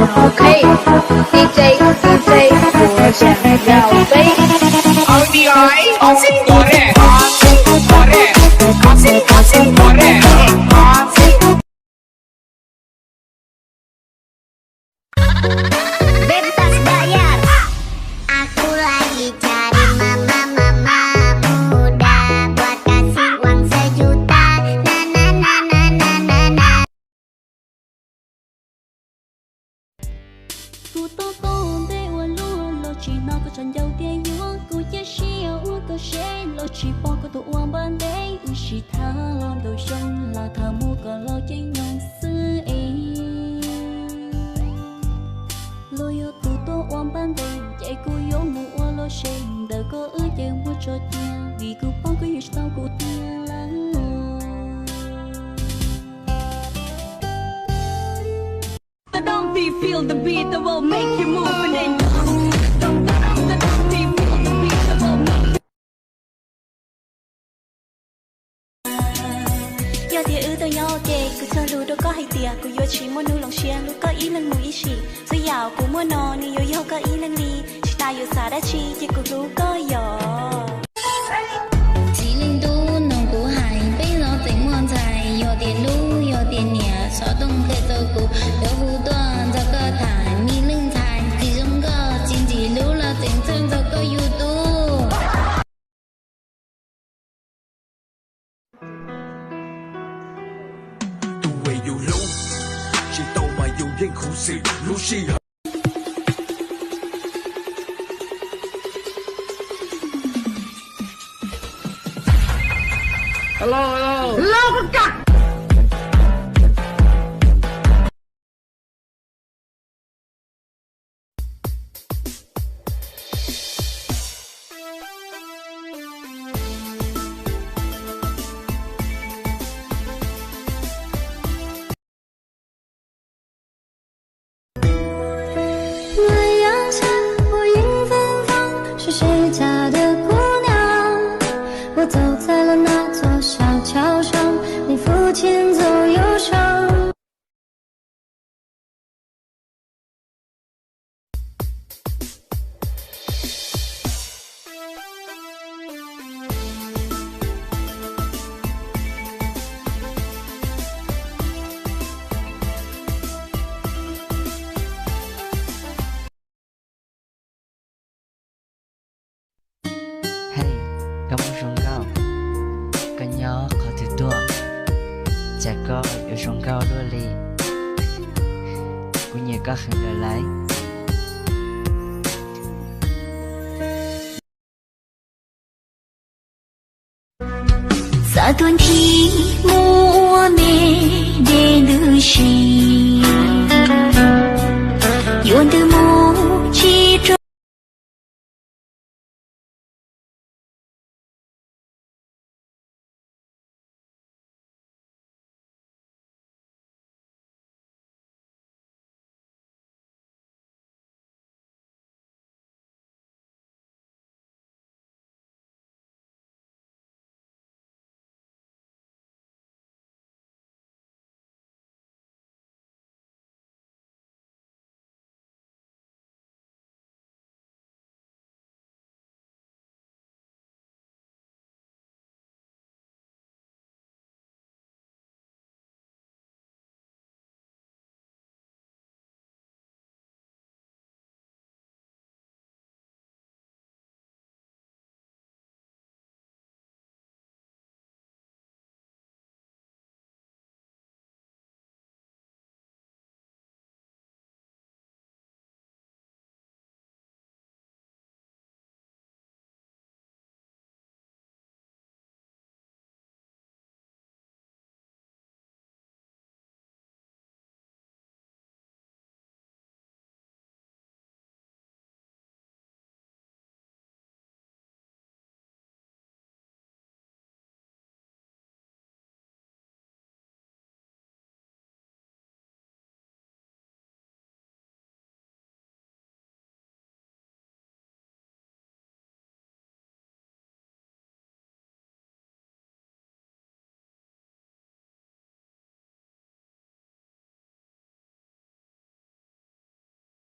Ok, D J, D J, 我想要飞。 Aku lagi cari mama, mama muda buat kasih uang sejuta. Na, na, na, na, na, na, na. Kuv tau koj ua ntej ua luaj los tsis hnov koj tshav ncaws tias yuav kuv, cia siab ua koj seb los tsis pom koj tus ua npab ntej. Wb sib tham los ntau xyoo los tham muaj koj los ceeb nyoog xwb es. Los yog tus tuaj ua npab ntej ces kuv yuav mus ua los seb ntawm koj wb ces muaj tso cia, vim kuv paub koj yuav tsis tau kuv tiag lawm. Yog tias wb tau nyob ua ke, kuv txog lus rau koj hais tias kuv yuav tsis muaj hnub hloov siab hlub koj ib leeg mus ib sim. Txhua yam kuv muaj no nws yuav yog koj ib leeg li, tsis tas yuav xav dab tsi ces kuv hlub koj yom. Txiv leej tub nug kuv hais, peb los tseem muaj ntxhais, yog tias hlub yog tias nyiam, xov tooj qhia rau kuv, yuav hu tuaj nrog koj tham. Me leej ntxhais tsis zoo nkauj, tsis ntxim hlub los tseem txhawj nrog koj YouTube. Tus uas yus hlub tsis tau mas yus yeej khuv xim lub sij hawm. Hej, koj muaj zoo nkauj, koj nyob qhov twg tuaj, cas koj yuav zoo nkauj luaj li. Kuv nyiam koj heev lawm lauj. Xav tuaj nthi muab me de ntws si.